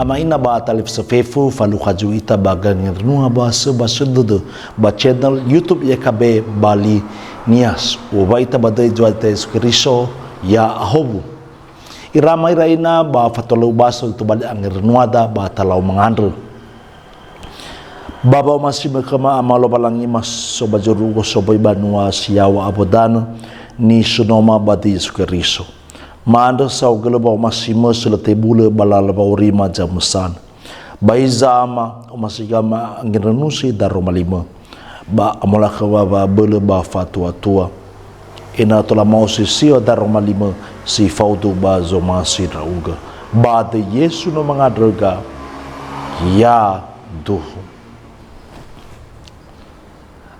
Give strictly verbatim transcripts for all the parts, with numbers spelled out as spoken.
Ama ina ba talifusö fefu, falukha zui ita ba gangernuha ba sö ba sö dödö ba channel YouTube Y K B Bali Nias. Uwa ita ba döi zua ita Yesu Keriso, ya ahowu. Ira ama ira ina ba fatolö baso tobali angernuada ba talau mangandrö. Ba wa'omasi mö khöma Ama Lowalangi ma so ba zorugo so böi banua si yaŵa awo danö, nisunoma ba döi Yesu Keriso. Ma'andrö saohagölö wa'omasi mö sölö tebulö ba lala wa'orima zamösanö. Ba hiza Ama, omasi gama angerönusi daroma limö. Ba amolakhöwa wa'abölö ba fatuatua. Ena'ö tola ma'osisi'ö daroma limö si faudu ba zomasi ndra'ugö. Ba döi Yesu no mangandröga, ya duhu.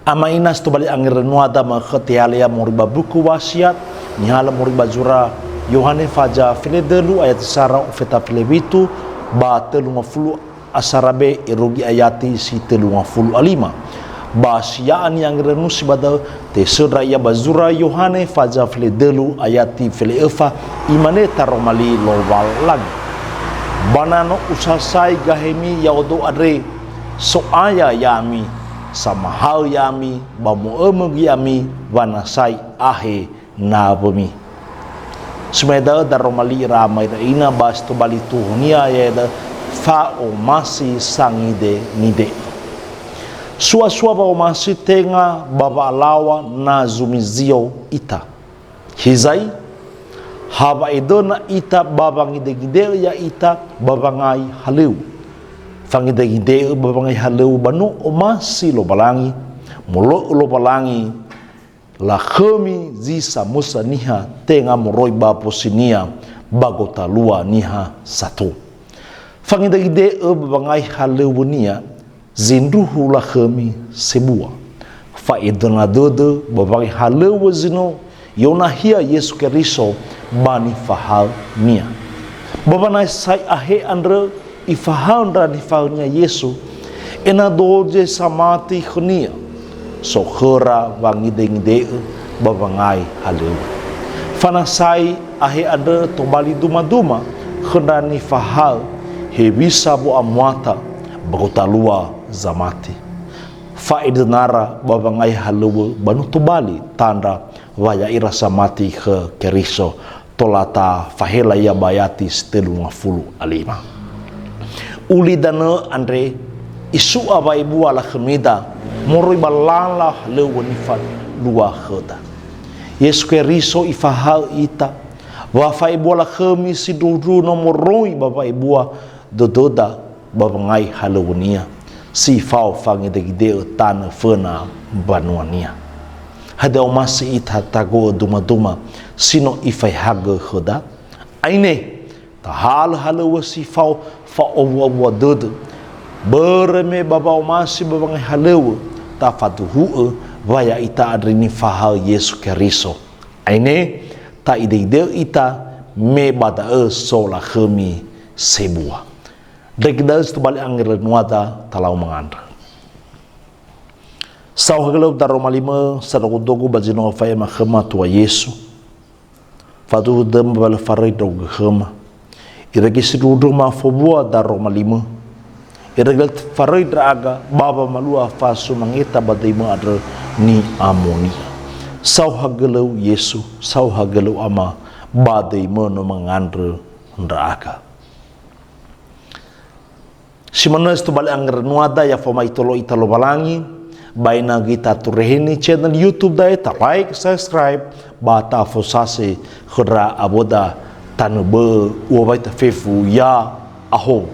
Ama ina si tobali angerönuada ma'ökhö tehalö ya moroi ba buku Wasiat, nihalö moroi ba zura Yohane faza feledölu ayati sara ofeta felewitu, ba tölu ngafulu asara be irugi ayati si tölu ngafulu alima. Ba si ya'a ni'angerönusi ba da'ö, tesöndra ia ba zura Yohane faza feledölu ayati fele'öfa, imane taroma li Lowalangi. Ba na no usasai gahemi ya'odo andre, So'aya ya'ami, samahaö ya'ami, ba mo'ömö göi ami wanasai ahe nawömi. Sumae da'ö daroma li ira ama ira ina ba si tobali tuhonia ya'ia da'ö fa'omasi sangidengide'ö. Suasua wa'omasi tenga ba wa'alaŵa na zumizio ita. Hizai, ha wa'edöna ita ba wangidengide'ö ya'ita ba wangai halöŵö. Fangidengide'ö ba wangai halöŵö ba no omasi Lowalangi, molo'ö Lowalangi, lakhömi zi samösa niha tenga moroi ba bosinia ba gotalua niha sato. Fangidengide'ö ba wangai halöŵönia zindruhu lakhömi sebua. Fa'edöna dödö ba wangai halöŵö zi no I'onahia Yesu Keriso ba nifahaö-Nia. Ba wanasai ahe andrö Ifahaö ndra nifahaö-Nia Yesu, ena'ö doze samati khö-Nia, so khöra wangidengide'ö ba wangai halöŵö. Fanasai ahe andrö tobali dumaduma khö ndra nifahaö hewisa wo'amuata ba gotalua zamati. Fa'edönara ba wangai halöŵö ba no tobali tandra wa ya'ira samati khö Keriso, tola tafahela ia ba yati si tölu ngafulu a lima. Ulidanö andre isu'a wa'ebua lakhömida moroi ba lala halöŵö nifalua khöda. Yesu Keriso Ifahaö ita, wa fa'ebua lakhömi sindruhundruhu no moroi ba wa'ebua dödöda ba wangai halöŵö-Nia, si fao fangidengide'ö tanö föna mbanua-Nia. Hadia omasi ita tago'ö dumaduma si no Ifaehagö khöda? Aine, tahalö halöŵö si fao fa'owuawua dödö. Börö me ba wa'omasi ba wangai halöŵö, tafaduhu'ö wa ya'ita andre nifahaö Yesu Keriso. Aine, ta'ide'ide'ö ita, me ba da'ö so lakhömi sebua. Da'e da'ö si tobali angerönuada talau mangandrö. Saohagölö daroma limö, sadogodogo ba zi no fa'ema khöma Tua Yesu. Faduhu dödöma wa lö faröi ndra'ugö khöma. Irege sindruhundruhu ma'afowua daroma limö. Irege lö faröi ndra'aga ba wamalua fasumangeta ba döimö andrö ni'amoni'ö. Saohagölö-U Yesu, saohagölö-U Ama, ba döimö no mangandrö ndra'aga. Si manö si tobali angerönuada ya famaitolo ita Lowalangi, ba ena'ö göi tatureheni channel YouTube da'e, ta like, subscribe, ba tafosase khö ndra awöda tanö bö'ö uwa waita fefu ya aho.